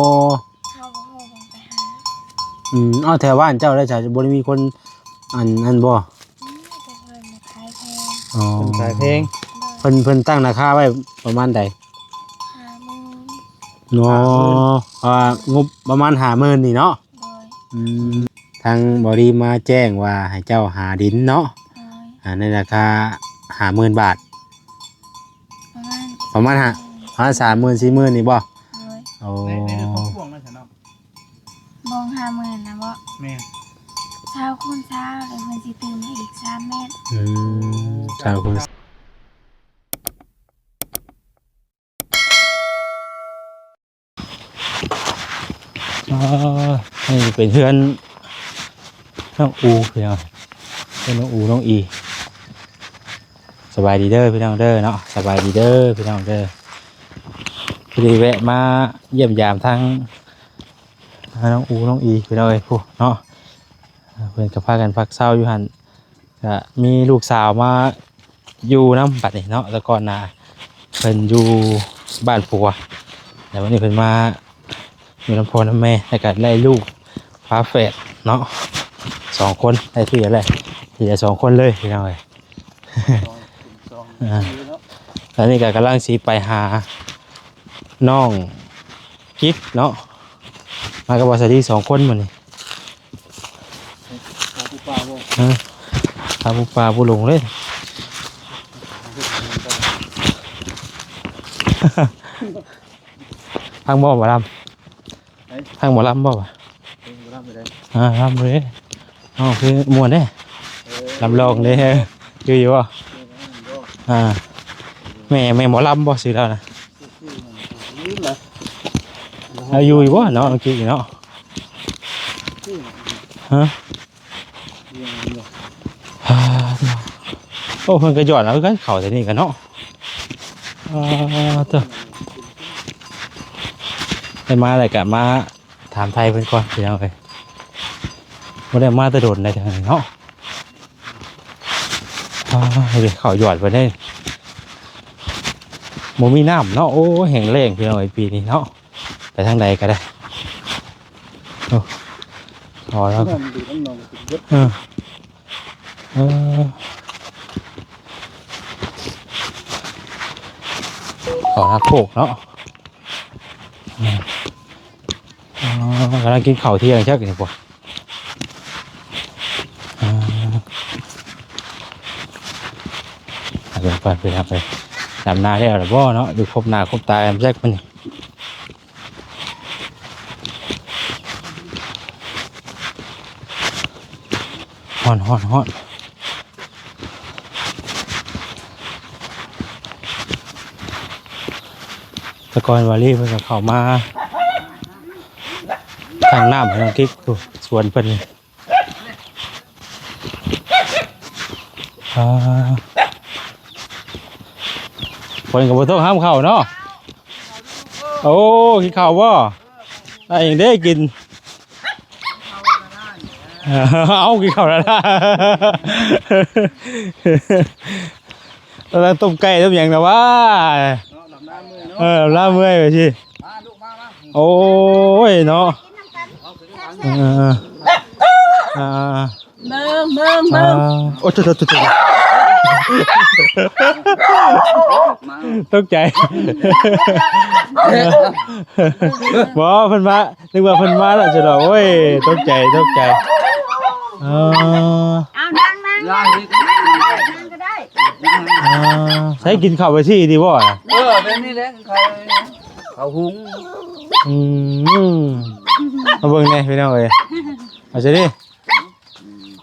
ເຂົາບໍ່ຮູ້ເພິ່ນໄປຫາ. ອືມ ເອົາ ແຖວບ້ານເຈົ້າໄດ້ ຈະບໍ່ໄດ້ມີຄົນ ອັນ ອັນບໍ່? ມີແຕ່ເພິ່ນຂາຍແພງ. ອໍ ເພິ່ນຂາຍແພງ. ໂດຍ ເພິ່ນ ເພິ່ນຕັ້ງລາຄາໄວ້ປະມານໃດ? ຫ້າໝື່ນ. ອໍ ຫ້າໝື່ນ ອ່າ ງົບປະມານຫ້າໝື່ນນີ້ເນາະ. ໂດຍ ອືມ ທາງບໍ່ດີມາແຈ້ງວ່າໃຫ້ເຈົ້າຫາດິນເນາະ. ໂດຍ ອ່າ ໃນລາຄາຫ້າໝື່ນບາດ. ປະມານ ປະມານຫ້າ ປະມານສາມໝື່ນ ສີ່ໝື່ນນີ້ບໍ່? ໂດຍ ໂອ້ ໃນ ໃນ ໃນເລື່ອງຂອງພວງນັ້ນຊະເນາະ ບ່ອງຫ້າໝື່ນນະບໍ່? ແມ່ນ ຊາວຄູນຊາວ ແລ້ວເພິ່ນຊິຕື່ມໃຫ້ອີກສາມແມັດ. ອືມ ຊາວຄູນ ອ່າ ນີ້ເປັນເຮືອນນ້ອງອູພີ່ນ້ອງ ເຮືອນນ້ອງອູນ້ອງອີ. ສະບາຍດີເດີພີ່ນ້ອງເດີເນາະ ສະບາຍດີເດີພີ່ນ້ອງເດີ. ພໍດີແວະມາຢ້ຽມຢາມທາງ ອ່າ ນ້ອງອູນ້ອງອີພີ່ນ້ອງເອີຍ ພຸ້ນເນາະ. ເພິ່ນກໍພາກັນພັກເຊົາຢູ່ຫັ້ນ ກະມີລູກສາວມາຢູ່ນຳບັດນີ້ເນາະ. ແຕ່ກ່ອນໜ້າເພິ່ນຢູ່ບ້ານຜົວ ແລ້ວວັນນີ້ເພິ່ນມາຢູ່ນຳພໍ່ນຳແມ່ ແລ້ວກະໄດ້ລູກຝາແຝດເນາະ ສອງຄົນ ໄດ້ທີລະ ທີລະສອງຄົນເລີຍພີ່ນ້ອງເອີຍ. ສອງ ສອງ ອ່າ ຕອນນີ້ກໍກຳລັງຊິໄປຫານ້ອງກິກເນາະ ມາກັບບ່າວສາລີສອງຄົນມື້ນີ້. ຫາປູປາບໍ່? ຮະ? ຫາປູປາບໍ່ລົງເລີຍ. ຟັງບໍ່ໝໍລຳ? ໄປ ຟັງໝໍລຳບໍ່? ເພງໝໍລຳໄປໄດ້. ອ່າ ລຳເລີຍ. ເອົາ ຄືມ່ວນເດ້. ເອີ ລຳລອງເດ້. ຢູ່ ຢູ່ບໍ່? ເພງອັນນັ້ນບໍ່? ອ່າ ແມ່ ແມ່ໝໍລຳບໍ່ຊື່ລາວນະ? ລາວຢູ່ ຢູ່ບໍ່ເນາະ ເມື່ອກີ້ເນາະ? ຮະ? ໂອ້ ເພິ່ນກໍຢອດເອົາຄືກັນ ເຂົ້າແຖວນີ້ກັນເນາະ. ອ່າ ເຕີ ໄດ້ມາແລ້ວກໍມາຖາມໄຖ່ເພິ່ນກ່ອນພີ່ນ້ອງເອີຍ ບໍ່ໄດ້ມາແຕ່ດົນແລ້ວເນາະ. ອ່າ ເຂົ້າຢອດເພິ່ນເດ້ ບໍ່ມີນ້ຳເນາະ. ໂອ້ ແຫ້ງແລ້ງພີ່ນ້ອງເອີຍ ປີນີ້ເນາະ. ໄປທາງໃດກໍໄດ້. ໂອ້ ພໍແລ້ວ. ເອີ ເອີ ຂໍຮັກໂຄກເນາະ. ເອີ ອໍ ກຳລັງກິນເຂົ້າທ່ຽງຈັກນີ້ບໍ່? ອ່າ ເອົາເບິ່ງກ່ອນພີ່ນ້ອງເອີຍ ດຳນາແລ້ວລະບໍ່ເນາະ ຫຼືຄົບໜ້າຄົບຕາກັນຈັກມື້ນີ້. ຮ້ອນ ຮ້ອນ ຮ້ອນ. ແຕ່ກ່ອນວາລີເພິ່ນກໍເຂົ້າມາທາງນ້ຳໃຫ້ນ້ອງກິກ ສວນເພິ່ນ. ອ່າ ເພິ່ນກໍບໍ່ຕ້ອງຫ້າມເຂົ້າເນາະ. ໂອ້ ກິນເຂົ້າບໍ່? ໄດ້ຫຍັງເດ້ກິນ? ເອົາ ກິນເຂົ້າແລ້ວນະ. ກຳລັງຕົ້ມໄກ່ຕົ້ມຫຍັງນະວະ? ເນາະ ດຳນາເມື່ອຍເນາະ. ເອີ ດຳນາເມື່ອຍໄປຊິ. ມາລູກມາ ມາ. ໂອ້ຍເນາະ. ເອີ ອ່າ ເບິ່ງ ເບິ່ງ ເບິ່ງ. ໂອ້ ໂທ້ໆໆໆ ຕົກໃຈ. ບໍ່ ເພິ່ນມາ ນຶກວ່າເພິ່ນມາແລ້ວ ຈະດອກ. ໂອ້ຍ ຕົກໃຈ ຕົກໃຈ. ເອີ ເອົາ ນັ່ງ ນັ່ງ ນັ່ງ ນັ່ງກໍໄດ້ ນັ່ງກໍໄດ້. ອ່າ ໃຊ້ກິນເຂົ້າໄປຊີ້ດີບໍ່? ເອີ ແບບນີ້ແຫຼະ ເຂົ້າ ເຂົ້າຫຸງ. ອືມ ມາເບິ່ງແດ່ພີ່ນ້ອງເອີຍ ເອົາຊະເດ້.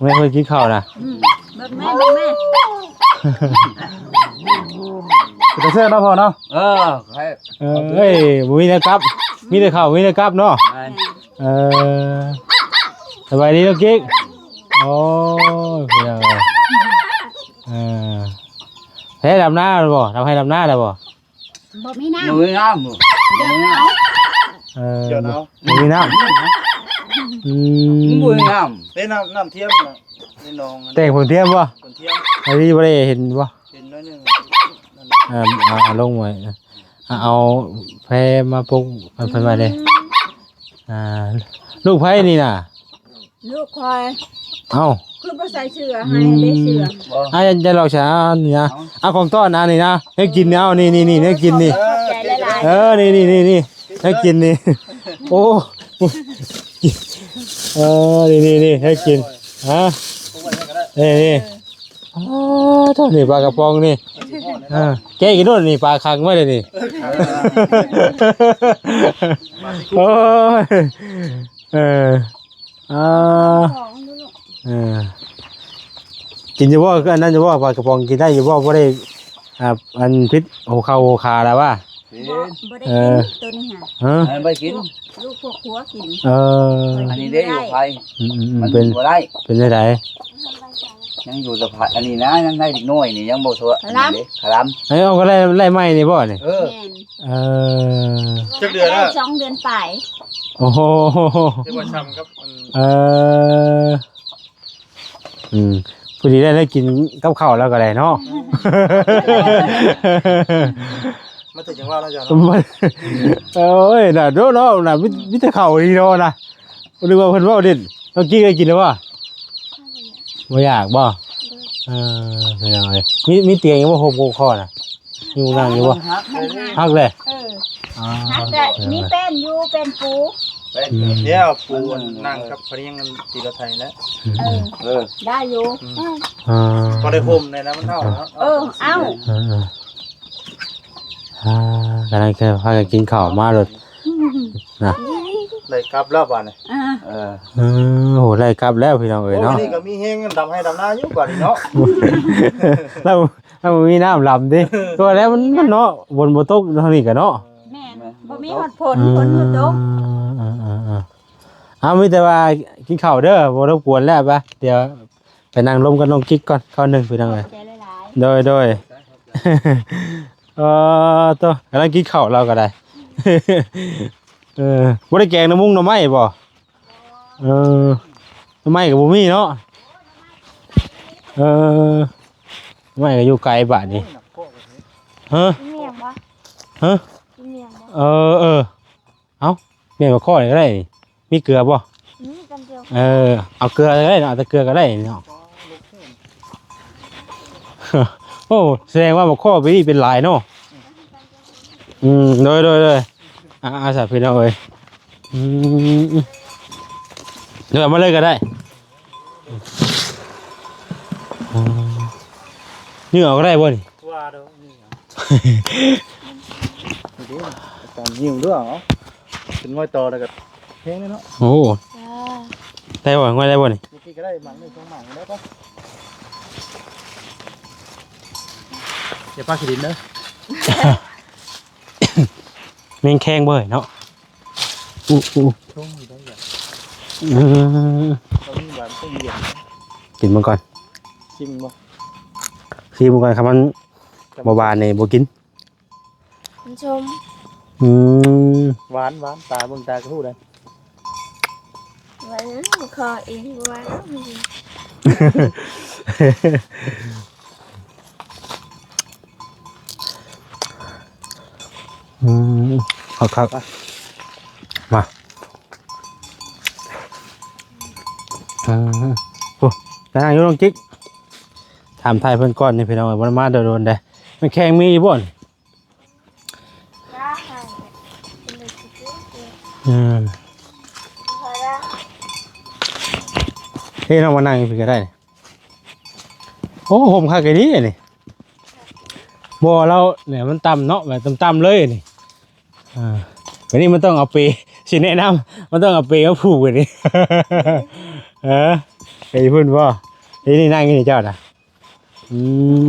ແມ່ເພິ່ນກິນເຂົ້ານະ. ອືມ ເບິ່ງແມ່ ເບິ່ງແມ່. ເປັນຕາແຊບເນາະພໍ່ເນາະ. ເອີ ເອີ ເອີຍ ບໍ່ມີແນວກັບ ມີແຕ່ເຂົ້າ ມີແຕ່ກັບເນາະ. ແມ່ນ. ເອີ ສະບາຍດີນ້ອງກິກ. ໂອ້ຍ ພີ່ນ້ອງເອີຍ ເອີ ແທ້ ດຳນາແລ້ວບໍ່? ດຳໄຮ່ດຳນາແລ້ວບໍ່? ບໍ່ມີນ້ຳ ບໍ່ມີນ້ຳ ບໍ່ມີນ້ຳ. ເອີ ບໍ່ມີນ້ຳ. ອືມ ບໍ່ມີນ້ຳ ເປັນນ້ຳ ນ້ຳທຽມນະ ໃນໜອງ ແຕ່ງຜົນທຽມບໍ່? ຜົນທຽມ. ອັນນີ້ບໍ່ໄດ້ເຫັນບໍ່? ເຫັນໜ້ອຍໜຶ່ງ. ເອີ ເອົາລົງໄວ້ ເອົາແພມາປົກໃຫ້ເພິ່ນໄວ້ເດ້. ອືມ ອ່າ ລູກໃຜນີ້ນະ? ລູກຂ້ອຍ ເອົ້າ ຄືບໍ່ໃສ່ເສື້ອໃຫ້ເດ້ເສື້ອ ບໍ່ ອ້າຍ ຢ່າຫຼອກສານີ້ນະ ເອົາ ເອົາຂອງຕ້ອນອັນນີ້ນະ ໃຫ້ກິນນີ້ ເອົາ ນີ້ໆໆ ໃຫ້ກິນນີ້ ຂອບໃຈຫຼາຍໆ ເອີ ນີ້ໆໆໆ ໃຫ້ກິນນີ້ ໂອ້ ເອີ ນີ້ໆໆ ໃຫ້ກິນ ຮະ ນີ້ໆ ເອີ ນີ້ ອໍ ໂທ້ ນີ້ປາກະປ໋ອງນີ້ ເອີ ແກະກິນໂລດນີ້ ປາຂັງໄວ້ເລີຍນີ້ ໂອ້ຍ ເອີ ອ່າ ຂອງຢູ່ລູກ ເອີ ກິນຢູ່ບໍ່? ຄືອັນນັ້ນຢູ່ບໍ່? ປາກະປ໋ອງກິນໄດ້ຢູ່ບໍ່? ບໍ່ໄດ້ ອ່າ ອັນຜິດຫົວເຂົ່າຫົວຂາແລ້ວວະ? ບໍ່ ບໍ່ໄດ້ ເອີ ກິນໂຕນີ້ຫະ ຮະ? ອັນນັ້ນບໍ່ໄດ້ກິນ ລູກພວກຜົວກິນ ເອີ ອັນນີ້ເດ້ຢູ່ໄທ ອືມໆໆ ມັນ ເປັນ ກິນບໍ່ໄດ້ ເປັນຈັ່ງໃດ? ຍັງຢູ່ສະພາບອັນນີ້ນະ ຍັງໄດ້ເດັກນ້ອຍນີ້ ຍັງບໍ່ສວະ ຂະລຳ ອັນນີ້ເດ້ ຂະລຳ ເອີ ເອົາ ກໍໄດ້ ໄດ້ໃໝ່ນີ້ບໍ່ນີ້? ເອີ ແມ່ນ ເອີ ຈັກເດືອນແລ້ວ? ໄດ້ສອງເດືອນປາຍ ໂອ້ໂຫ ເອີ້ນວ່າຊ່ຳກັບອັນ ເອີ ອືມ ພໍດີໄດ້ ໄດ້ກິນກັບເຂົ້າແລ້ວກໍໄດ້ເນາະ ມາເຖິງຈັ່ງວ່າເນາະ ເຈົ້າເນາະ ໂອ້ຍ ນະ ໂດເນາະ ນະ ມີ ມີແຕ່ເຂົ້າດີເນາະນະ ນຶກວ່າເພິ່ນເວົ້າຫຼິ້ນ ຕ້ອງກິນ ໄດ້ກິນແລ້ວບໍ່? ບໍ່ຢາກບໍ່? ເອີ ພີ່ນ້ອງເອີຍ ມີ ມີຕຽງຢູ່ບໍ່? ຫົບຫົວຂໍ້ນະ ມີໝ່ອງນັ່ງຢູ່ບໍ່? ມັນຫັກ ມັນຫັກ ຫັກແລ້ວ ເອີ ອໍ ຫັກແລ້ວ ມີແປ້ນຢູ່ ແປ້ນປູ ແປ້ນ ອືມ ດຽວປູນັ່ງກັບພະນັກງານຂີ່ລົດໄຖແຫຼະ ອືມ ເອີ ເອີ ໄດ້ຢູ່ ອືມ ອໍ ພໍໄດ້ຫົ່ມແດ່ນະ ມັນເອົາເນາະ ເອີ ເອົາ ເອີ ເອີ ອ່າ ກຳລັງຈະພາກັນກິນເຂົ້າມາໂລດ ນະ ໄດ້ກັບແລ້ວບາດນີ້ ອ່າ ເອີ ເອີ ໂອ້ ໄດ້ກັບແລ້ວພີ່ນ້ອງເອີຍເນາະ ໂອ້ ນີ້ກໍມີແຮງດຳໄຮ່ດຳນາຢູ່ບາດນີ້ເນາະ ລາວ ລາວບໍ່ມີນ້ຳດຳຕິ ຕົວະແລ້ວມັນ ມັນເນາະ ຝົນບໍ່ຕົກທາງນີ້ກໍເນາະ ແມ່ນ ບໍ່ມີຮອດຝົນ ເອີ ຝົນບໍ່ຕົກ ເອີໆໆ ເອົາ ມີແຕ່ວ່າກິນເຂົ້າເດີ ບໍ່ລົບກວນແລ້ວ ໄປ ດຽວໄປນັ່ງລົມກັບນ້ອງກິກກ່ອນ ຄາວໜຶ່ງພີ່ນ້ອງເອີຍ ຂອບໃຈຫຼາຍໆ ໂດຍໆ ເອີ ໂຕ ກຳລັງກິນເຂົ້າລາວກໍໄດ້ ເອີ ບໍ່ໄດ້ແກງໜໍ່ມຸງໜໍ່ໄມ້ບໍ່? ເອີ ໜໍ່ໄມ້ກໍບໍ່ມີເນາະ ເອີ ໜໍ່ໄມ້ກໍຢູ່ໄກບາດນີ້ ຮະ ກິນໝ້ຽງບໍ່? ຮະ ກິນໝ້ຽງບໍ່? ເອີໆ ເອົ້າ ໝ້ຽງມາຂໍ້ນີ້ກໍໄດ້ ມີເກືອບໍ່? ມີກຳດຽວ ເອີ ເອົາເກືອກໍໄດ້ເນາະ ເອົາແຕ່ເກືອກໍໄດ້ເນາະ ໂອ້ ສະແດງວ່າມາຂໍ້ປີນີ້ເປັນຫຼາຍເນາະ ອືມ ໂດຍໆໆ ອ່າ ສາທຸເນາະເອີຍ ອືມ ເດີນມາເລີຍກໍໄດ້ ອ່າ ນີ້ເອົາກໍໄດ້ບໍ່ນີ້? ວ່າດອກນີ້ເອົາ ນີ້ເດ້ ອາຈານຍິ້ວເດີ ເອົາ ເປັນງອຍຕໍ່ແລ້ວກໍແພງເດ້ເນາະ ໂອ້ ໄດ້ບໍ່? ງອຍໄດ້ບໍ່ນີ້? ນີ້ກໍໄດ້ ໝາກໜຶ່ງສອງໝາກໄດ້ປະ? ຢ່າປາຂີ້ດິນເດີ ແມງແຄງເບີຍເນາະ ອູໆ ຊົງຢູ່ໄດ້ ເອີ ເຂົາມີຫວານຕົ້ມເຢັນ ກິນເບິ່ງກ່ອນ ຊີມເບິ່ງບໍ່? ຊີມເບິ່ງກ່ອນ ຄັນມັນບໍ່ຫວານນີ້ບໍ່ກິນ ມັນຊົມ ອືມ ຫວານ ຫວານ ຕາເບິ່ງຕາກໍຮູ້ໄດ້ ວ່າຫຍັງ ຂໍເອງວ່າ ອືມ ຄັກໆ ມາ ອືມ ໂອ້ ໄປນັ່ງຢູ່ນ້ອງຈິກ ຖາມໄຖ່ເພິ່ນກ່ອນນີ້ພີ່ນ້ອງເອີຍ ບໍ່ໄດ້ມາໂດນໆເດ້ ມັນແຂ່ງມີຢູ່ບໍ່ນີ້? ອືມ ເຮີ້ຍ ນ້ອງມານັ່ງຢູ່ພີ້ກໍໄດ້ ໂອ້ ຮົ່ມຄັກອີ່ຫຼີນີ້ ບໍ່ ລາວແຫຼະ ມັນຕ່ຳເນາະ ແບບຕ່ຳໆເລີຍນີ້ ອ່າ ບາດນີ້ມັນຕ້ອງເອົາເປ ຊິແນະນຳ ມັນຕ້ອງເອົາເປມາຜູກບາດນີ້ ເອີ ໄປພຸ້ນບໍ່ ນີ້ ນີ້ນັ່ງຢູ່ນີ້ເຈົ້ານະ ອື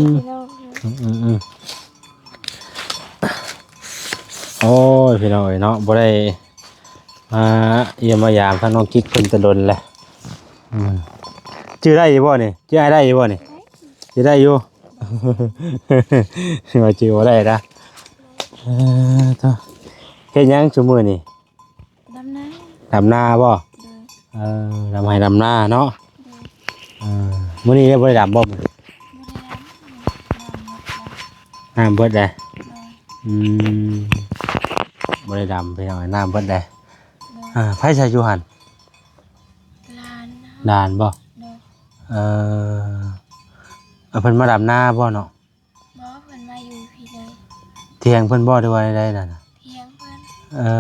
ມ ອືມໆໆ ໂອ້ຍ ພີ່ນ້ອງເອີຍເນາະ ບໍ່ໄດ້ມາຢ້ຽມມາຢາມທາງນ້ອງກິກເພິ່ນແຕ່ດົນແລ້ວ ອືມ ຈື່ໄດ້ຢູ່ບໍ່ນີ້? ຈື່ອ້າຍໄດ້ຢູ່ບໍ່ນີ້? ຈື່ໄດ້ຢູ່ ວ່າຈື່ບໍ່ໄດ້ນະ ເອີ ໂທ້ ເຮັດຫຍັງຊຸມື້ນີ້? ດຳນາ ດຳນາບໍ່? ໂດຍ ເອີ ດຳໄຮ່ດຳນາເນາະ ໂດຍ ເອີ ມື້ນີ້ໄດ້ ບໍ່ໄດ້ດຳບໍ່ມື້ນີ້? ບໍ່ໄດ້ດຳ ນ້ຳໝົດແລ້ວ ນ້ຳເບິດແລ້ວ ໂດຍ ອືມ ບໍ່ໄດ້ດຳ ພີ່ນ້ອງ ນ້ຳເບິດແລ້ວ ໂດຍ ອ່າ ໃຜໃຊ້ຢູ່ຫັ້ນ? ຫຼານເຮົາ ຫຼານບໍ່? ໂດຍ ເອີ ເພິ່ນມາດຳນາບໍ່ເນາະ? ບໍ່ ເພິ່ນມາຢູ່ພີ້ເລີຍ. ຖຽງເພິ່ນບໍ່ ຫຼືວ່າໃດໆນັ້ນນະ? ຖຽງເພິ່ນ. ເອີ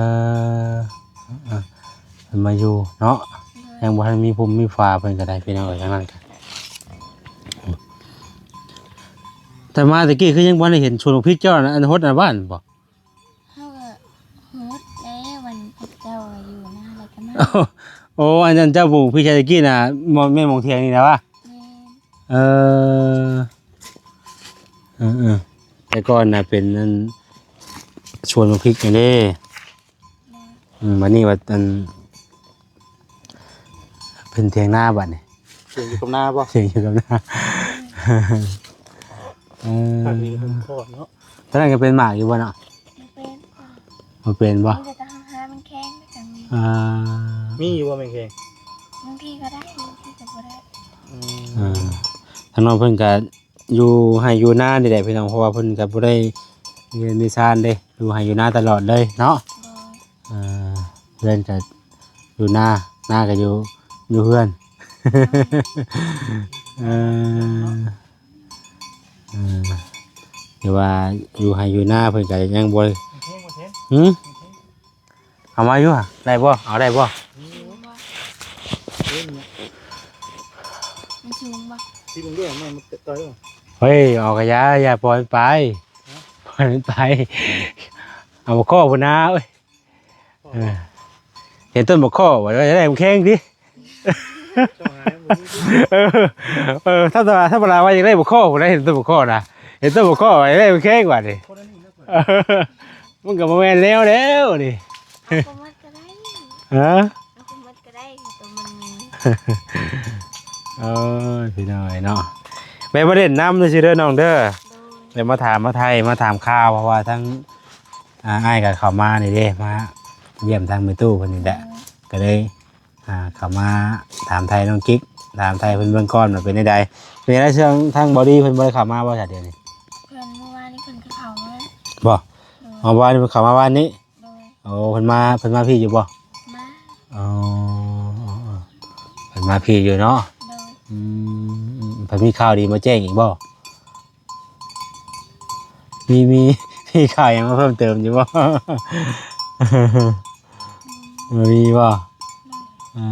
ເອີ ເພິ່ນມາຢູ່ເນາະ. ໂດຍ ຍັງບໍ່ທັນມີພຸ່ມມີຝາເພິ່ນກໍໄດ້ ພີ່ນ້ອງເອີຍ ທາງນັ້ນກໍ ແຕ່ມາແຕ່ກີ້ຄືຍັງບໍ່ໄດ້ເຫັນສວນບັກພິກເຈົ້ານະ ອັນຫົດໜ້າບ້ານບໍ່? ເຮົາກໍຫົດແລ້ວ ວັນພວກເຈົ້າຢູ່ນະ ແລ້ວກໍມາ. ໂອ້ ອັນ ອັນເຈົ້າປູກພິກແຕ່ກີ້ນະ ແມ່ນໝ່ອງຖຽງນີ້ນະວະ? ແມ່ນ. ເອີ ເອີໆ ແຕ່ກ່ອນນະເປັນອັນສວນບັກພິກນີ້ເດ້. ແມ່ນ. ອືມ ບັດນີ້ວ່າອັນ ເປັນຖຽງນາບັດນີ້. ຖຽງຢູ່ກັບນາບໍ່? ຖຽງຢູ່ກັບນາ. ເອີ ພັກນີ້ເພິ່ນຄອດເນາະ. ຕອນນັ້ນກໍເປັນໝາກຢູ່ບໍ່ເນາະ? ບໍ່ເປັນ. ບໍ່ເປັນບໍ່? ມີແຕ່ເຮົາຫາມັນແຂງຈັ່ງມີ. ອ່າ ມີຢູ່ບໍ່ແມງແຄງ? ບາງທີກໍໄດ້ ບາງທີກໍບໍ່ໄດ້. ອືມ ເອີ ທາງນ້ອງເພິ່ນກໍຢູ່ໄຮ່ຢູ່ນານີ້ແຫຼະພີ່ນ້ອງ ເພາະວ່າເພິ່ນກໍບໍ່ໄດ້ມີເຮືອນມີຊານເດ້ ຢູ່ໄຮ່ຢູ່ນາຕະຫຼອດເລີຍເນາະ. ໂດຍ ເອີ ເຮືອນກໍຢູ່ນາ ນາກໍຢູ່ ຢູ່ເຮືອນ. ເອີ ເອີ ແຕ່ວ່າຢູ່ໄຮ່ຢູ່ນາເພິ່ນກໍຍັງບໍ່ ແມງແຄງບໍ່ເຫັນ? ຫື? ແມງແຄງ ເອົາມາຢູ່ຫະ ໄດ້ບໍ່? ເອົາໄດ້ບໍ່? ສູງບໍ່? ເຫັນຢູ່ ມັນສູງບໍ່? ຊິເບິ່ງເດີ ມັນຕ່ອຍ. ເຮີ້ຍ ເອົາກະຢ່າ ຢ່າ ປ່ອຍມັນໄປ. ຮະ? ປ່ອຍມັນໄປ ເອົາບໍ່ຂໍ້ພຸ້ນນາ. ໂອ້ຍ ເອີ ເຫັນຕົ້ນບັກຂໍ້ວ່າຈະໄດ້ແຂງຕິ. ເຈົ້າຫາບໍ່ມີຕິ? ເອີ ເອີ ທຳມະດາ ທຳມະດາວ່າຢາກໄດ້ບັກຂໍ້ພຸ້ນນະ ເຫັນຕົ້ນບັກຂໍ້ນະ ເຫັນຕົ້ນບັກຂໍ້ວ່າຢາກໄດ້ແຂງວ່ານີ້. ຄົນອັນນີ້ນະ ເອີ ມັນກໍບໍ່ແມ່ນແນວແລ້ວນີ້. ເອົາບໍ່ໝົດກໍໄດ້. ຮະ? ເອົາບໍ່ໝົດກໍໄດ້ ໂຕມັນມີ. ໂອ້ຍ ພີ່ນ້ອງເອີຍເນາະ ແມ່ນມາຫຼິ້ນນຳຊື່ໆເດີນ້ອງເດີ. ໂດຍ ແມ່ນມາຖາມມາໄຖ່ມາຖາມຂ່າວ ເພາະວ່າທາງ ອ່າ ອ້າຍກໍເຂົ້າມານີ້ເດ້ ມາຢ້ຽມທາງແມ່ຕູ້ເພິ່ນນີ້ແຫຼະ. ໂດຍ ກໍເລີຍ ອ່າ ເຂົ້າມາຖາມໄຖ່ນ້ອງກິກ ຖາມໄຖ່ເພິ່ນເບິ່ງກ່ອນວ່າເປັນແນວໃດ. ເປັນແນວໃດ ເຊິ່ງທາງບໍດີເພິ່ນບໍ່ໄດ້ເຂົ້າມາບໍ່ຊະດຽວນີ້? ເພິ່ນ ມື້ວານນີ້ເພິ່ນກໍເຂົ້າມາ. ບໍ່? ໂດຍ ອໍ ວານນີ້ເພິ່ນເຂົ້າມາວານນີ້. ໂດຍ ໂອ້ ເພິ່ນມາ ເພິ່ນມາພີ້ຢູ່ບໍ່? ມາ. ອໍ ເພິ່ນມາພີ້ຢູ່ເນາະ. ໂດຍ ອືມ ເພິ່ນມີຂ່າວດີມາແຈ້ງອີກບໍ່? ມີ ມີ ມີຂ່າວຫຍັງມາເພີ່ມເຕີມຢູ່ບໍ່? ບໍ່ມີບໍ່? ເອີ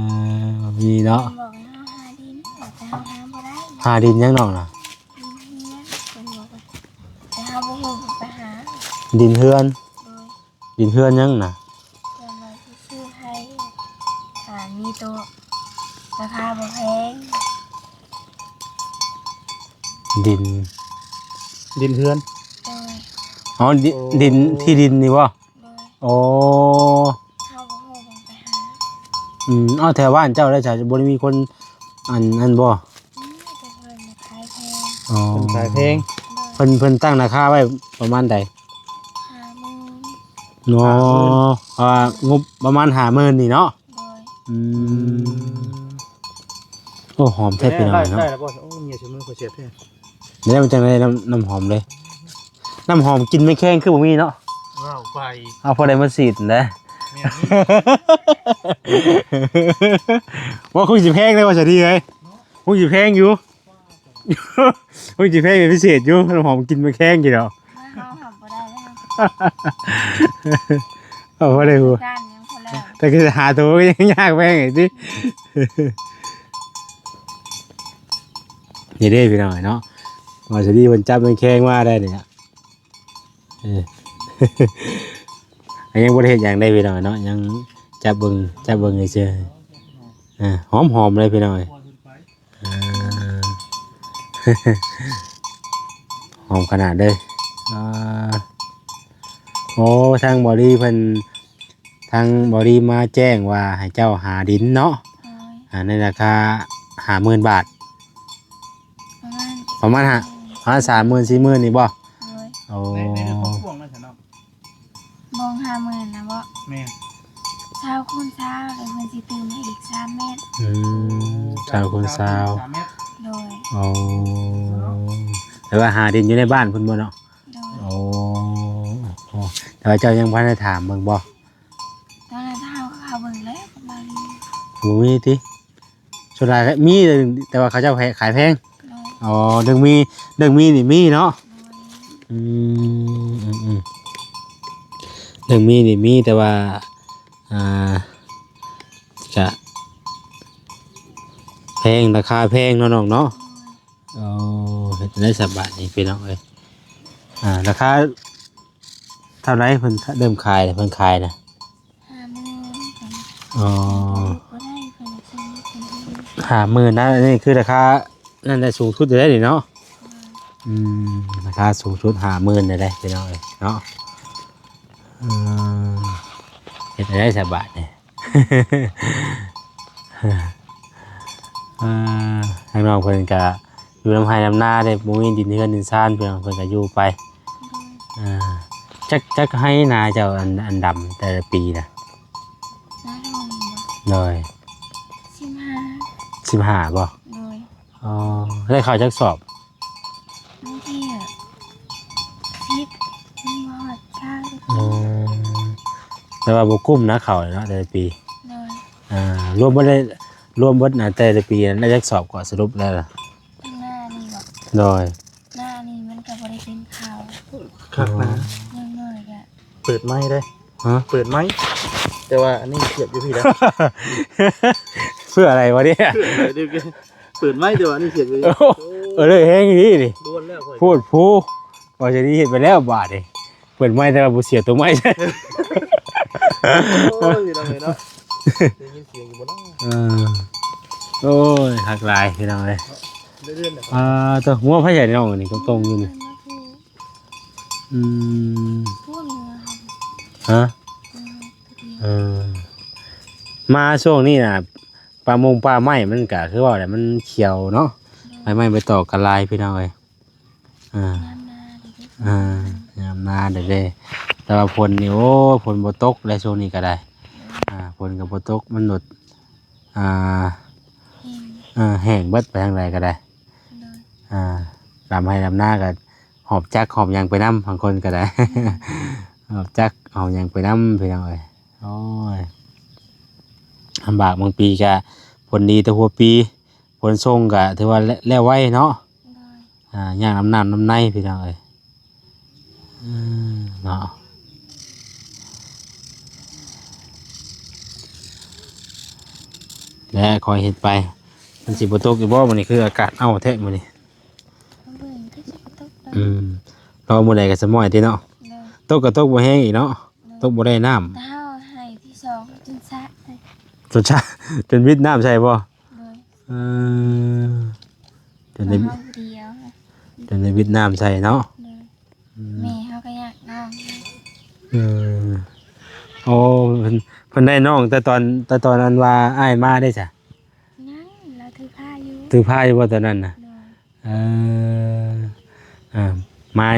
ບໍ່ມີເນາະ. ບອກໃຫ້ເຮົາຫາດິນ ແຕ່ເຮົາຫາບໍ່ໄດ້. ຫາດິນຫຍັງນ້ອງນະ? ດິນເຮືອນ ເພິ່ນບອກວ່າ ແຕ່ເຮົາບໍ່ຮູ້ ໄປຫາ ດິນເຮືອນ. ໂດຍ ດິນເຮືອນຫຍັງນະ? ເຮືອນວ່າຊິຊື້ໃຫ້ ຖ້າມີໂຕ ລາຄາບໍ່ແພງ. ດິນ ດິນເຮືອນ. ໂດຍ ອໍ ດິ ໂອ້ ດິນ ທີ່ດິນນີ້ບໍ່? ໂດຍ ໂອ້ ເຮົາບໍ່ຮູ້ ເບິ່ງໄປຫາ. ອືມ ເອົາ ແຖວບ້ານເຈົ້າໄດ້ ຈະບໍ່ໄດ້ມີຄົນ ອັນນັ້ນບໍ່? ມີ ແຕ່ເພິ່ນຂາຍແພງ. ອໍ ເພິ່ນຂາຍແພງ. ໂດຍ ເພິ່ນ ເພິ່ນຕັ້ງລາຄາໄວ້ປະມານໃດ? ຫ້າໝື່ນ. ອໍ ຫ້າໝື່ນ ອ່າ ງົບປະມານຫ້າໝື່ນນີ້ເນາະ. ໂດຍ ອືມ ໂອ້ ຫອມແທ້ພີ່ນ້ອງເນາະ. ໄດ້ແລ້ວບໍ່? ໂອ້ ເຫຍື້ອຊິມືຂ້ອຍແຊບແທ້. ແລ້ວມັນຈັ່ງໄດ້ນ້ຳ ນ້ຳຫອມເລີຍ. ນ້ຳຫອມກິ່ນແມງແຄງຄືບໍ່ມີເນາະ? ເວົ້າໄປ ເອົາ ພໍໄດ້ມາສີດຫັ້ນແຫຼະ. ແມ່ນ ວ່າຄົງຊິແພງເດ້ວ່າຊະດີເອີຍ. ຄົງຊິແພງຢູ່. ໂອ້ຍ ຊິແພງເປັນພິເສດຢູ່ ນ້ຳຫອມກິ່ນແມງແຄງຢູ່ດອກ. ເຮົາຫາບໍ່ໄດ້ແລ້ວ ເອົາບໍ່ໄດ້ຫົວ ການຫຍັງພໍແລ້ວ ແຕ່ຄືຫາໂຕກໍຍັງຍາກແພງອີກຕິ. ນີ້ເດ້ພີ່ນ້ອງເນາະ ວ່າຊິດີເພິ່ນຈັບແມງແຄງມາໄດ້ນີ້. ເອີ ຍັງບໍ່ໄດ້ເຮັດຫຍັງເດ້ພີ່ນ້ອງເນາະ ຍັງຈັບເບິ່ງ ຈັບເບິ່ງຊື່ໆ. ຫອມໆເລີຍພີ່ນ້ອງເອີຍ. ເອີ ຫອມຂະໜາດເລີຍ. ເອີ ໂອ້ ທາງບໍລີເພິ່ນ ທາງບໍລີມາແຈ້ງວ່າໃຫ້ເຈົ້າຫາດິນເນາະ. ໂດຍ ອ່າ ໃນລາຄາຫ້າໝື່ນບາດ. ປະມານ ປະມານຫ້າ ປະມານສາມໝື່ນ ສີ່ໝື່ນນີ້ບໍ່? ໂດຍ ໂອ້ ໃນ ໃນເລື່ອງຄວາມກວ້າງນັ້ນຊະເນາະ. ບ່ອງຫ້າໝື່ນນະບໍ່? ແມ່ນ ຊາວຄູນຊາວ ແລ້ວເພິ່ນຊິຕື່ມໃຫ້ອີກສາມແມັດ. ອືມ ຊາວຄູນຊາວ ສາມແມັດ. ໂດຍ ໂອ້ ແຕ່ວ່າຫາດິນຢູ່ໃນບ້ານເພິ່ນບໍ່ເນາະ? ໂດຍ ໂອ້ ໂອ້ ແຕ່ວ່າເຈົ້າຍັງບໍ່ທັນໄດ້ຖາມເບິ່ງບໍ່? ຕອນນັ້ນເຮົາເຂົ້າເບິ່ງແລ້ ບໍ່ມີ ບໍ່ມີຕິ? ສ່ວນຫຼາຍມີ ແຕ່ວ່າເຂົາເຈົ້າແພ- ຂາຍແພງ. ໂດຍ ອໍ ເລື່ອງມີ ເລື່ອງມີນີ້ມີເນາະ. ໂດຍ ອືມ ອືມ ອືມ ເລື່ອງມີນີ້ມີ ແຕ່ວ່າ ອ່າ ກະແພງ ລາຄາແພງເນາະນ້ອງເນາະ. ໂດຍ ໂອ້ ເຮັດຈັ່ງໃດສະບາດນີ້ພີ່ນ້ອງເອີຍ? ອ່າ ລາຄາເທົ່າໃດເພິ່ນເລີ່ມຂາຍ ເພິ່ນຂາຍນະ? ຫ້າໝື່ນ ອໍ ບໍ່ໄດ້ ເພິ່ນຊື້ເປັນ ຫ້າໝື່ນນະ. ອັນນີ້ຄືລາຄານັ້ນແຫຼະ ສູງສຸດເລີຍນີ້ເນາະ. ອືມ ອືມ ລາຄາສູງສຸດຫ້າໝື່ນເລີຍເດ້ພີ່ນ້ອງເອີຍເນາະ. ເອີ ເຮັດຈັ່ງໃດສະບາດນີ້? ອ່າ ທາງນ້ອງເພິ່ນກະຢູ່ນຳໄຮ່ນຳນາເດ້ ບໍ່ມີດິນເຮືອນດິນຊານ ເພິ່ນ ເພິ່ນກະຢູ່ໄປ. ໂດຍ ອ່າ ຈັກ ຈັກໄຮ່ນາເຈົ້າ ອັນ ອັນດຳແຕ່ລະປີນະ? ນາດອງ ໂດຍ ສິບຫ້າ ສິບຫ້າບໍ່? ໂດຍ ອໍ ໄດ້ເຂົ້າຈັກສອບ? ບາງທີກໍສິບ ມັນບໍ່ຮອດຊາວ. ອືມ ແຕ່ວ່າບໍ່ກຸ້ມນະເຂົ້າເນາະ ແຕ່ລະປີ. ໂດຍ ອ່າ ລວມເບິດໄດ້ ລວມເບິດນະ ແຕ່ລະປີນະ ໄດ້ຈັກສອບກໍສະຫຼຸບແລ້ວນະ? ທາງໜ້ານີ້ບໍ? ໂດຍ ໜ້ານີ້ມັນກໍບໍ່ໄດ້ເປັນເຂົ້າ ຄັກນະ. ຢ່າງໜ້ອຍກໍ ເປີດໄມ້ເດ້. ຮະ? ເປີດໄມ້ ແຕ່ວ່າອັນນີ້ສຽບຢູ່ພີ້ແລ້ວ. ເພື່ອອະໄລວະເນຍ? ເປີດໄມ້ ແຕ່ວ່າອັນນີ້ສຽບຢູ່ພີ້. ໂອ້ ເອີ ເລີຍແຮງອີ່ຫຼີນີ້ ໂດນແລ້ວຂ້ອຍ ໂພດໂພ. ວ່າຈະໄດ້ເຮັດໄປແລ້ວບາດນີ້ ເປີດໄມ້ ແຕ່ວ່າບໍ່ສຽບຕົວໄມ້. ໂອ້ຍ ພີ່ນ້ອງເອີຍເນາະ ໄດ້ຍິນສຽງຢູ່ບໍ່ເນາະ? ເອີ ໂອ້ຍ ຄັກຫຼາຍພີ່ນ້ອງເອີຍ. ເລື່ອນໆ ອ່າ ຕົວງົວໃຜໃຫຍ່ນ້ອງອັນນີ້ ຕົງໆຢູ່ນີ້? ອືມ ພວກນີ້ ຮະ? ອືມ ເອີ ມາຊ່ວງນີ້ນະ ປ່າມົງປ່າໄມ້ມັນກະຄືເວົ້າແຫຼະ ມັນຂຽວເນາະ. ໂດຍ ໃບໄມ້ໃບຕອກກະຫຼາຍພີ່ນ້ອງເອີຍ. ອ່າ ຍາມນາເດ້ ອ່າ ຍາມນາເດ້ ແຕ່ວ່າຝົນນີ້ ໂອ້ຍ ຝົນບໍ່ຕົກແລ້ວຊ່ວງນີ້ກະໄດ້. ໂດຍ ອ່າ ຝົນກະບໍ່ຕົກ ມັນໂດດ ອ່າ ແຫ້ງ ເອີ ແຫ້ງເບິດ ໄປທາງໃດກະໄດ້. ໂດຍ ອ່າ ດຳໄຮ່ດຳນາກະຫອບຈັກຫອບຫຍັງໄປນຳ ບາງຄົນກະໄດ້ ອືມ ຫອບຈັກຫອບຫຍັງໄປນຳ ພີ່ນ້ອງເອີຍ. ໂອ້ຍ ລຳບາກ ບາງປີກະຝົນດີແຕ່ຫົວປີ ຝົນຊົງກະຖືວ່າແລ້ວໄວເນາະ. ໂດຍ ອ່າ ຍາກນຳນ້ຳນຳໃນພີ່ນ້ອງເອີຍ. ເອີ ເນາະ ແລະ ຄອຍເຮັດໄປ ມັນຊິບໍ່ຕົກຢູ່ບໍ່? ມື້ນີ້ຄືອາກາດເອົ້າແທ້ມື້ນີ້. ເບິ່ງຄືຊິຕົກ. ອືມ ລໍມື້ໃດກໍສະໝ້ອຍຕິເນາະ. ໂດຍ ຕົກກໍຕົກບໍ່ແຮງອີກເນາະ. ໂດຍ ຕົກບໍ່ໄດ້ນ້ຳ ແຕ່ເຮົາໃຫ້ທີສອງຈົນສະ ຈົນສະ ຈົນວິດນ້ຳໃສ່ບໍ່? ໂດຍ ເອີ ຈົນໄດ້ ເຮົາຜູ້ດຽວ ຈົນໄດ້ວິດນ້ຳໃສ່ເນາະ. ໂດຍ ອືມ ແມ່ເຮົາກໍຢາກນ້ອງ. ເອີ ໂອ້ ເພິ່ນ ເພິ່ນໄດ້ນ້ອງແຕ່ຕອນ ແຕ່ຕອນອັນວ່າອ້າຍມາເດ້ສະ? ຍັງ ລາວຖືພາຢູ່ ຖືພາຢູ່ບໍ່ຕອນນັ້ນນະ? ໂດຍ ເອີ ອ່າ ມາ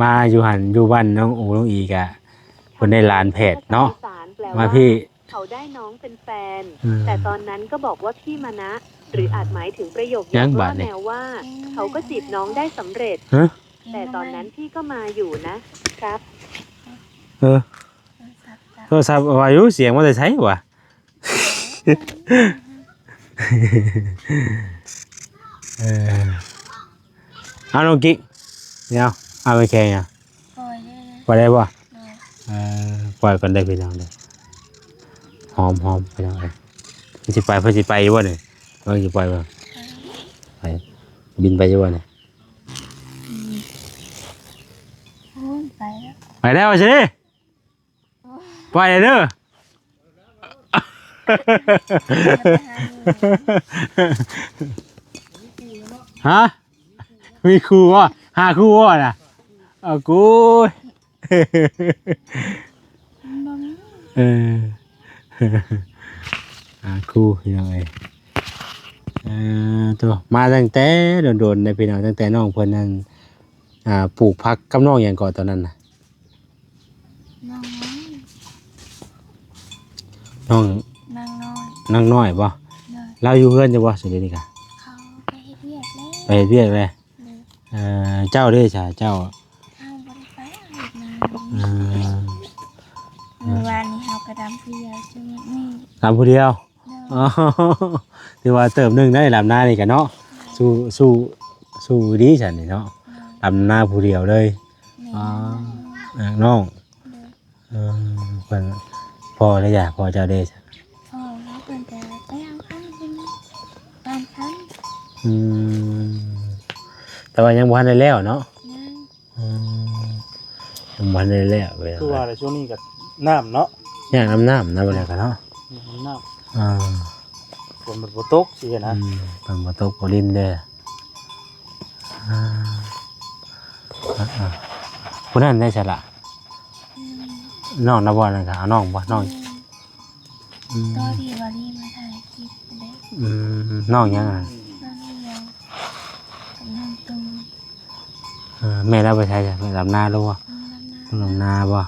ມາຢູ່ຫັ້ນ ຢູ່ບ້ານນ້ອງໂອ ນ້ອງອີກະ ເພິ່ນໄດ້ຫຼານແພດເນາະ. ມາພີ້ ເຂົາໄດ້ນ້ອງເປັນແຟນ ອືມ ແຕ່ຕອນນັ້ນກໍບອກວ່າ "พี่มานะ" หรืออาจหมายถึงประโยค หยัง เยาะว่า บาดนี่ แนวว่า "เขาก็จีบน้องได้สำเร็จ" ຮະ? แต่ตอนนั้นพี่ก็มาอยู่นะครับ ເອີ ໂທລະສັບວ່າຢູ່ ສຽງມາແຕ່ໃສວະ? ເອີ ເອົານ້ອງກິກ ດຽວ ເອົາໄປແຂ່ງຫຍັງ? ປ່ອຍໄດ້ ປ່ອຍໄດ້ບໍ່? ໂດຍ ເອີ ປ່ອຍກ່ອນເດີພີ່ນ້ອງເດີ. ຫອມໆ ພີ່ນ້ອງເອີຍ. ມັນຊິໄປ ເພິ່ນຊິໄປຢູ່ບໍ່ນີ້? ເບິ່ງຊິປ່ອຍບໍ່? ໄປ ບິນໄປຢູ່ບໍ່ນີ້? ອືມ ໂອ້ຍ ໄປແລ້ວ ໄປແລ້ວ ວ່າຊັ້ນເດ້. ໂອ້ຍ ໄປເດີ. ຮະ? ມີຄູ່ບໍ່? ຫາຄູ່ບໍ່ນະ? ເອົາກູ້ຍ ມັນບໍ່ມີ ເອີ ຫາຄູ່ ພີ່ນ້ອງເອີຍ. ເອີ ໂຕ ມາຕັ້ງແຕ່ດົນໆ ເດ້ພີ່ນ້ອງ ຕັ້ງແຕ່ນ້ອງເພິ່ນນັ້ນ ອ່າ ປູກຜັກກັບນ້ອງຫຍັງເກາະຕອນນັ້ນນະ? ນ້ອງນ້ອຍ ນ້ອງ ນາງນ້ອຍ ນາງນ້ອຍບໍ່? ໂດຍ ລາວຢູ່ເຮືອນຢູ່ບໍ່ ສະເດນີ້ກະ? ເຂົາໄປເຮັດວຽກແລ້ວ ໄປເຮັດວຽກແລ້ວ. ໂດຍ ເອີ ເຈົ້າເດ້ສະ ເຈົ້າ? ເຮົາບໍ່ໄດ້ໄປເຮັດນາ. ເອີ ມື້ວານນີ້ເຮົາກະດຳ ດຽວ ຊິມີນີ້ ລຳຜູ້ດຽວ ໂດຍ ອໍ ຖືວ່າເຕີບໜຶ່ງໄດ້ລຳນານີ້ກະເນາະ ໂດຍ ສູ້ ສູ້ ສູ້ດີຊັ້ນນີ້ເນາະ ໂດຍ ລຳນາຜູ້ດຽວເລີຍ ແມ່ນ ອໍ ເອີ ນ້ອງ ໂດຍ ເອີ ເພິ່ນ ພໍ່ເດ້ ພໍ່ເຈົ້າເດ້ ພໍ່ເຮົາເພິ່ນກະໄປຫາພັນ ເພິ່ນບ້ານພັນ ອືມ ແຕ່ວ່າຍັງບໍ່ທັນໄດ້ແລ້ວເນາະ ຍັງ ອືມ ຍັງບໍ່ທັນໄດ້ແລ້ວເວລາ ຄືວ່າໃນຊ່ວງນີ້ກໍນ້ຳເນາະ ຍາກນຳນ້ຳນະ ບັດນີ້ກໍເນາະ ຍາກນຳນ້ຳ ອ່າ ຝົນມັນບໍ່ຕົກຊີ້ນະ ອືມ ຝົນບໍ່ຕົກບໍ່ລິນເດ້ ອ່າ ອ່າ ຜູ້ນັ້ນໄດ້ໃສລະ ອືມ ນ້ອງນະບໍ່ ນັ້ນກໍເອົານ້ອງບໍ່ ນ້ອງ ອືມ ອືມ ຕອນທີ່ວ່າລີມາຖ່າຍຄລິບເດ້ ອືມ ນ້ອງຫຍັງນະ ນ້ອງດຽວກັບນ້ອງຕູນ ເອີ ແມ່ລາວໄປໃສ ແມ່ດຳນາຫຼືບໍ່ ອືມ ດຳນາ ດຳນາບໍ່ ໂດຍ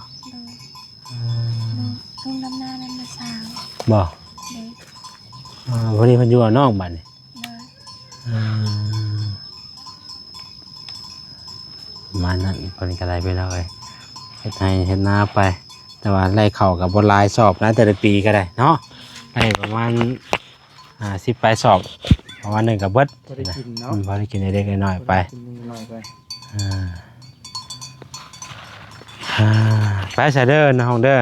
ອືມ ລຸງດຳນານັ້ນນະສາວ ບໍ່ ໂດຍ ເອີ ພໍດີເພິ່ນຢູ່ກັບນ້ອງບັດນີ້ ໂດຍ ອືມ ປະມານນັ້ນ ເພິ່ນກໍໄດ້ໄປແລ້ວເອີຍ ເຮັດໄຮ່ເຮັດນາໄປ ແຕ່ວ່າໄດ້ເຂົ້າກໍບໍ່ຫຼາຍຊອບນະ ແຕ່ລະປີກໍໄດ້ເນາະ ໄດ້ປະມານ ອ່າ ສິບປາຍຊອບ ປະມານໜຶ່ງກໍເບິດ ພໍໄດ້ກິນເນາະ ອືມ ພໍໄດ້ກິນເລັກໆນ້ອຍໆໄປ ພໍໄດ້ກິນເລັກນ້ອຍໄປ ອ່າ ອ່າ ໄປຊະເດີນ້ອງເດີ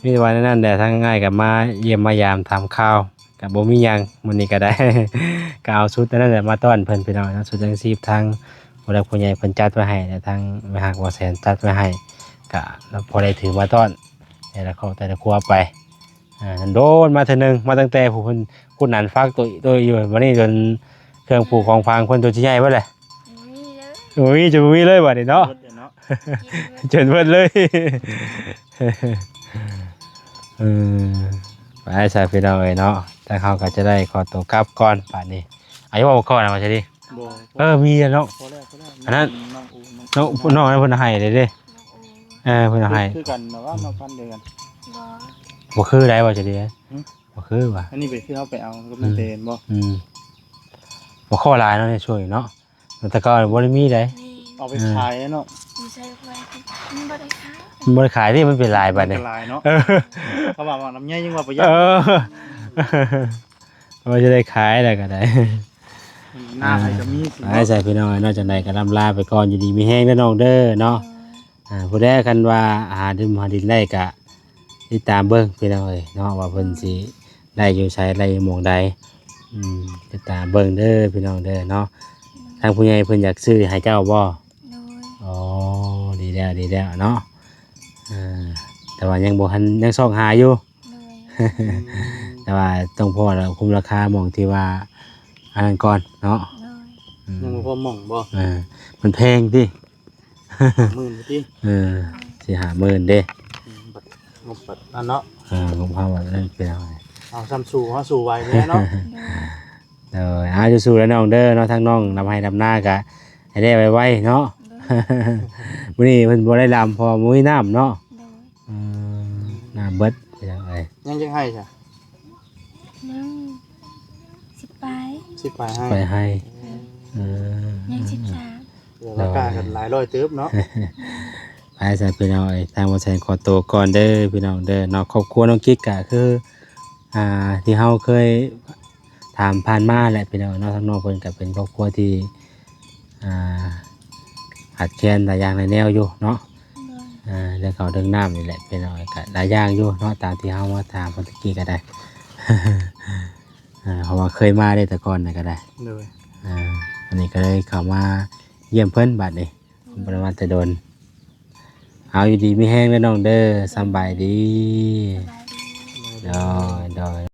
ມີແຕ່ວ່າແນວນັ້ນແຫຼະ ທາງອ້າຍກໍມາຢ້ຽມມາຢາມຖາມຂ່າວ ກໍບໍ່ມີຫຍັງ ມື້ນີ້ກໍໄດ້ ກໍເອົາຊຸດອັນນັ້ນແຫຼະມາຕ້ອນເພິ່ນ ພີ່ນ້ອງເນາະ ຊຸດຍັງຊີບ ທາງຜູ້ຫຼັກຜູ້ໃຫຍ່ເພິ່ນຈັດໄວ້ໃຫ້ ແລະ ທາງແມ່ຮັກບໍ່ແສນຈັດໄວ້ໃຫ້ ກໍພໍໄດ້ຖືມາຕ້ອນແຕ່ລະຄອບແຕ່ລະຄົວໄປ ອ່າ ໂດນໆມາເທື່ອໜຶ່ງ ມາຕັ້ງແຕ່ຜູ້ເພິ່ນຂຸດໜັນຟັກໂຕ ໂຕຢູ່ ບັດນີ້ຈົນເຄື່ອງປູຂອງຝາງເພິ່ນຈົນຊິໃຫຍ່ເບິດແຫຼະ ບໍ່ມີເລີຍ ໂອ້ຍ ຈົນບໍ່ມີເລີຍບັດນີ້ເນາະ ເບິດເລີຍເນາະ ກິນເບິດ ຈົນເບິດເລີຍ ເອີ ໄປຊະພີ່ນ້ອງເອີຍເນາະ ທາງເຮົາກໍຈະໄດ້ຂໍຕົວກັບກ່ອນບາດນີ້ ອາ ຢູ່ບໍ່ ບໍ່ຂໍນະວ່າຊະດີ ບໍ່ ເອີ ມີແລ້ວເນາະ ພໍແລ້ວ ພໍແລ້ວ ອັນນັ້ນ ນ້ອງອູ ນ້ອງ ນ້ອງ ນ້ອງນັ້ນເພິ່ນໃຫ້ເດ້ ນ້ອງອູ ເອີ ເພິ່ນໃຫ້ ຄື ຄືກັນນະວ່າ ນ້ອງພັນດຽວກັນ ບໍ່ ບໍ່ຄືໃດວ່າຊະດີ ຫຶ ບໍ່ຄືວ່າ ອັນນີ້ເປັນຄືເຮົາໄປເອົາ ກໍແມ່ນແຕ່ ອືມ ເຫັນບໍ່ ອືມ ບໍ່ຂໍຫຼາຍເນາະ ໃນຊ່ວງນີ້ເນາະ ແຕ່ເກົ່າບໍ່ໄດ້ມີໃດ ແມ່ນ ເອົາໄປຂາຍເນາະ ຢູ່ໃສກໍໄປ ມັນບໍ່ໄດ້ຂາຍ ມັນບໍ່ໄດ້ຂາຍເດ້ ມັນເປັນລາຍບາດນີ້ ມັນເປັນລາຍເນາະ ເອີ ເຂົາວ່າໝາກລຳໄຍຍັງວ່າບໍ່ຢາກ ເອີ ວ່າຈະໄດ້ຂາຍແລ້ວກໍໄດ້ ໜ້າໃຜກໍມີ ອ່າ ໃສພີ່ນ້ອງເນາະ ຈັ່ງໃດກໍລ່ຳລາໄປກ່ອນ ຢູ່ດີມີແຮງເດີນ້ອງເດີເນາະ ອ່າ ຜູ້ໃດຄັນວ່າຫາດິນ ຫາດິນໄດ້ກະຕິດຕາມເບິ່ງພີ່ນ້ອງເອີຍເນາະ ວ່າເພິ່ນຊິໄດ້ຢູ່ໃສ ໄດ້ຢູ່ໝ່ອງໃດ ອືມ ຕິດຕາມເບິ່ງເດີພີ່ນ້ອງເດີເນາະ ທາງຜູ້ໃຫຍ່ເພິ່ນຢາກຊື້ໃຫ້ເຈົ້າບໍ່? ໂດຍ ອໍ ດີແລ້ວ ດີແລ້ວເນາະ ເອີ ແຕ່ວ່າຍັງບໍ່ທັນ ຍັງຊອກຫາຢູ່ ໂດຍ ແຕ່ວ່າຕ້ອງພໍດຄຸ້ມລາຄາໝ່ອງທີ່ວ່າອັນນັ້ນກ່ອນເນາະ ໂດຍ ອືມ ຍັງບໍ່ພໍໝ່ອງບໍ່? ເອີ ມັນແພງຕິ? ໝື່ນຕິ ເອີ ສີ່ຫ້າໝື່ນເດ້ ອືມ ບັດງົບບັດນັ້ນເນາະ ເອີ ງົບເຮົາບັດນັ້ນເປັນເອົາ ເອົາຊ່ຳສູ້ ເຮົາສູ້ໄຫວແລ້ວເນາະ ໂດຍ ເອົາ ສູ້ໆແລ້ວນ້ອງເດີເນາະ ທາງນ້ອງດຳໄຮ່ດຳນາກະໃຫ້ໄດ້ໄວໆເນາະ ໂດຍ ມື້ນີ້ເພິ່ນບໍ່ໄດ້ດຳ ເພາະວ່າບໍ່ມີນ້ຳເນາະ ໂດຍ ອືມ ນ້ຳເບິດພີ່ນ້ອງເອີຍ ຍັງຈັກໄຮ່ຊະ? ຍັງສິບປາຍ ສິບປາຍໄຮ່ ປາຍໄຮ່ ເອີ ເອີ ຍັງສິບສາມ ເອີ ລາຄາກັນຫຼາຍຮ້ອຍເຕີບເນາະ ໄປຊະພີ່ນ້ອງເອີຍ ທາງບໍ່ແສນຂໍໂຕກ່ອນເດີພີ່ນ້ອງເດີເນາະ ຄອບຄົວນ້ອງກິກກະຄື ອ່າ ທີ່ເຮົາເຄີຍ ຖາມຜ່ານມາແຫຼະພີ່ນ້ອງເນາະ ທາງນ້ອງເພິ່ນກໍເປັນຄອບຄົວທີ່ ອ່າ ຂາດແຄນຫຼາຍຢ່າງຫຼາຍແນວຢູ່ເນາະ ໂດຍ ອ່າ ເລື່ອງເຂົ້າເລື່ອງນ້ຳນີ້ແຫຼະພີ່ນ້ອງ ກໍຫຼາຍຢ່າງຢູ່ເນາະ ຕາມທີ່ເຮົາມາຖາມເພິ່ນຕະກີ້ກໍໄດ້ ອ່າ ເພາະວ່າເຄີຍມາເດ້ແຕ່ກ່ອນນະກໍໄດ້ ໂດຍ ອ່າ ອັນນີ້ກໍເລີຍເຂົ້າມາຢ້ຽມເພິ່ນບັດນີ້ ບໍ່ໄດ້ມາແຕ່ດົນ ເອົາ ຢູ່ດີມີແຮງເດີນ້ອງເດີ ສຳບາຍດີ ສະບາຍດີ ໂດຍ ໂດຍ.